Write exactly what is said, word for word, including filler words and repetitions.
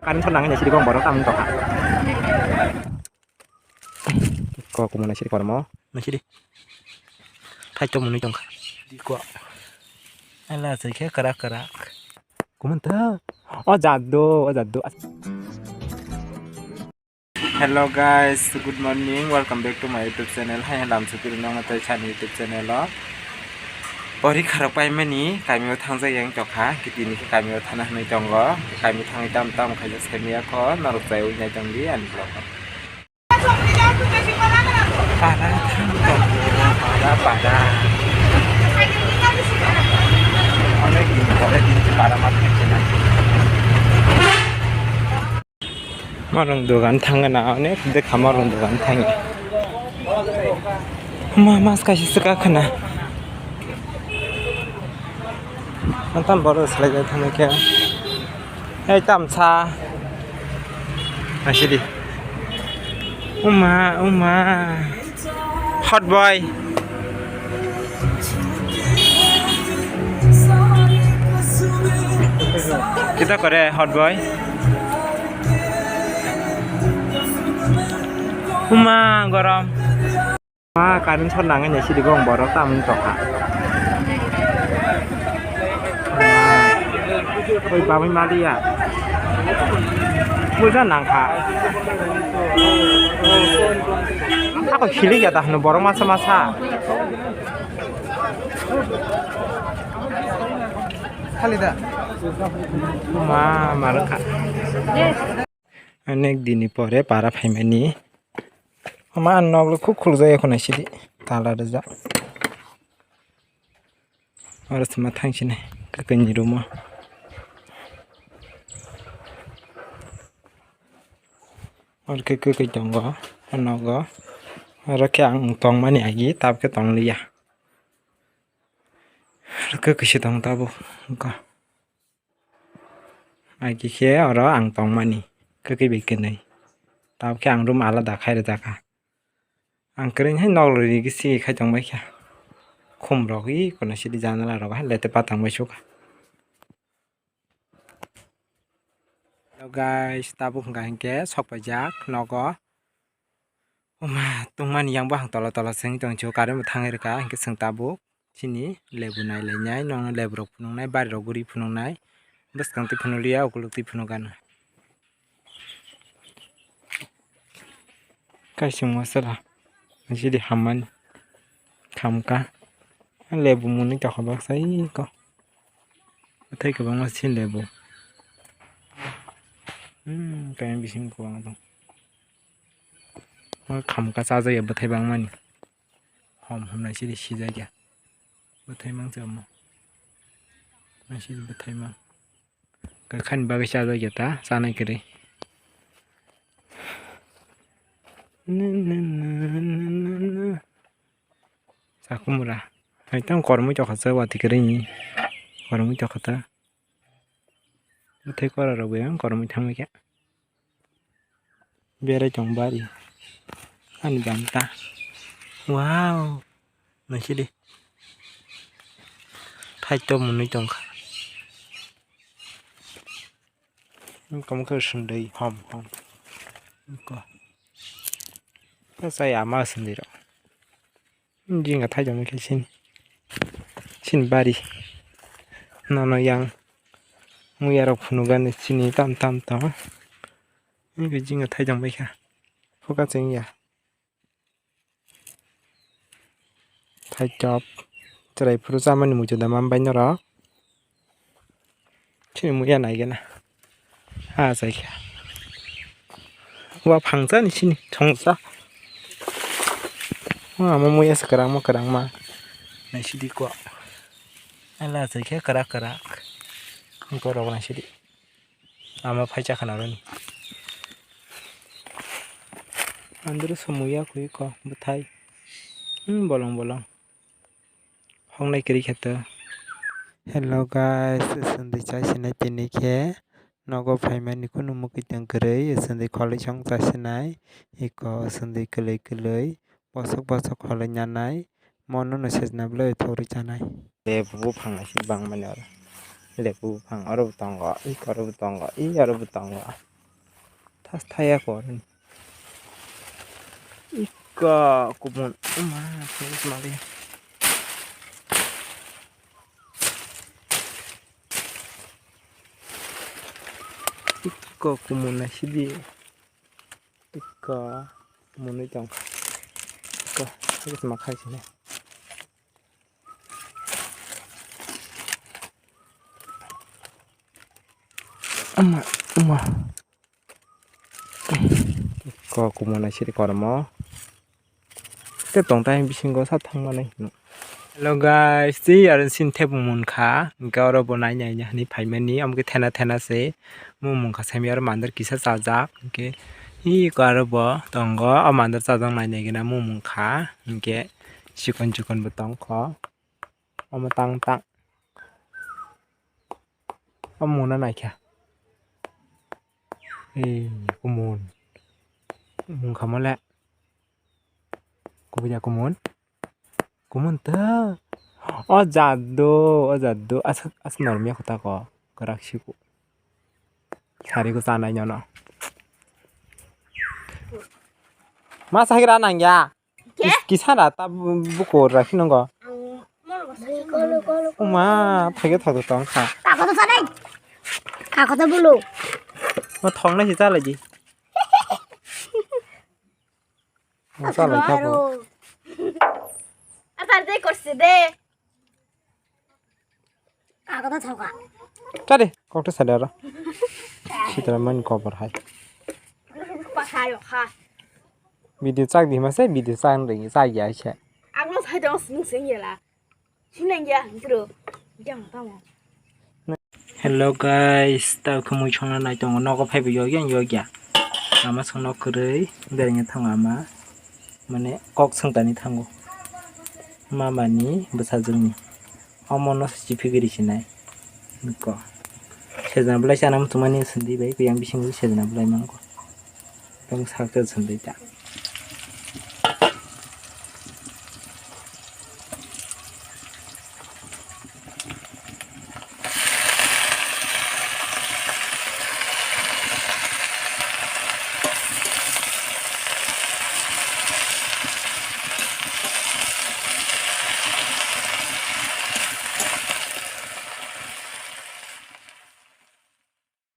Current shot nangani siri kok borok tamni tokha. Kok kumuna siri kormo. Masiri. Thai to mwnwi tongkha. Di kok. Ala sai khe karak karak. Kumun ta. O jaddo, o jaddo. Hello guys, good morning. Welcome back to my YouTube channel. Hai halam sukiri nong tai chani YouTube channel o. Pori kharok paimani kamio thangjak yang tokha. Kitini khe kamio thana hwnwi tongo. Kamio thangwi tam tam khaijak saimaya kho. Norok chai ui nai tongdi ani vlog o. Para thang tongo, para, para. Onek din pore din para ma thang khe na. Morung dogan thangna onek dekha morung dogan thangya. Ma mas kaisa swkak khna. Antan borok swlai jai thangna khe. Ei tamsa. Asidi. Uma, uma. Hot boy. Kita kore hot boy. Uma gorom. Ma current shot nangani sidi bong borok tam tokha. Oi bamwi maliya. Puja nangkha. Ako hilik ya dah borok masa masa. Khalida. Ma malakha. Onek dini pore para phaimani. Ama ang nok khuk khuluk jaya khuna sidi tala rijak. Oro sima thang sini kwkwi ni room o. Oro khe kwkwi tongo o nogo. Oro khe ang tongmani agi tabukhe tongliya. Oro kwkwi se tong tabuk wngkha. Agi khe oro ang tongmani kwkwi bai kwnwi. Tabukhe ang room alada khai rijak kha. Ang kwrwini hai nok rwgwi sigi khai tongbai kha. Khum rok i kono sidi janala rok hai lete patang bai sukha. Hello guys, tabuk hwnkha hinkhe sok paijak nogo. Oma tongmani yang bo ang tola tola se wngwi tong chu, current bo thangwi rwkha hinkhe chwng tabuk. Chini lebu nailainai, nono lebu rok phunuknai, bari rok guri phunuknai, bwskang twi phunukliya, ukuluk twi phunukgano. Kaising masala, sidi hammani khamka, lebu mwnwi tokha baksa iko, bwthai kwbangma sini lebu, hmm, kayang bising kwbangma tong, khamka chajakya bwthai bangmani. Hom hom nai sidi sijakya. Bwthai mang se omo. Nai sidi bwthai mang. Kwkhani bagwi chajakya ta, chanai kwrwi. Chakumura. Hai tang kormoi tokha se watwi kwrwini. Kormoi tokha ta. Bwthai kora rok bo yang kormoi thangbai kha. Berai tong bari. Ani banta. Wow. Naisidi. Thaito mwnwi tongkha. Wngkha wngkha sundui hom hom. Wngkha. Sai ama sundui rok. Jinga thaijak khe sini. Sini bari. Nono yang muya rok phunukgani sini tam tam tong. Wngkhe jinga thaijak bai kha. Phuka chengya. Thaijak. Chwrai phuru chamani muitu da man bai norok. Chini muya naigena. Ha, chaikha. Wa phangsa ni sini, thongsa. Wa, mo muya se kwrangma, kwrangma. Naisidi ko. Ala chaikha kwrak, kwrak. Ko rok naisidi. Ama phaicha khana roni. Andro se muya khui ko, bwthai. Hmm, bolong, bolong. Hongnai kwrwi khe to. Hello guys, sundui chai sinai tini khe nogo phaimani kunu mwkhwtwng kwrwi, sundui kholi song chai sinai, iko sundui kwlwi kwlwi, bosok bosok kholi nanai, mono no sejna bwlai thogri chanai. Lebu buphang nai si bangmani oro. Lebu buphang oro bo tongo, iko oro bo tongo, i oro bo tongo. Thaya ko. Ika kumun. Uma, mali. Ika kumun na sidi. Ika kumun ni tong. Ika, ika sima khai sini. Ama, ama. Ko kumun na siri kormo. Te tong tai bisingo sa thang mani. Hello guys, tei aro sin thep mun kha. Hingke oro bo nai nai ni hani phai mani. Omo khe thena thena se. Mung mung kha semi aro mandar kisa chajak. Hingke hi ko aro bo tongo. O mandar chajak nai nai gina mung mung kha. Hingke chikon chikon bo tong kho. Omo tang tang. Omo na nai kha. Ei, kumun. Mung kha mole. Kubui ya kumun. Kumun ta. O jadu, o jadu. Asa, asa normiya kota ko. Korak siku. Sari ko sanai nyono. Masa kira nang ya. Kis-, kisa da ta bu-, bukur rakhi nongo. Uma, phage thok tong kha. Kako to sanai. Kako to bulu. Ma thong na si chala ji. Ma chala kha bo. Atar de korse de. Kako to thoka. Chade, kok to sade aro. Sitra man kobar hai. Video chak di ma se, video chak ring chak ya se. Ang no sai dong sing sing ya la. Sing nang ya, bro. Yang tamo. Hello guys, ta khumui songna nai tongo, nogo phaibo yogya yogya. Ama songno kwrwi berengya thango ama, mane kok swngtani thango. Mama ni bwsajwk ni. Omo no se chiphi giri sinai. Nukho. Sejna belai chana muchungmani sindi bai, kuyang bising sejna belai mangkho. Tong sakhe sindi ta.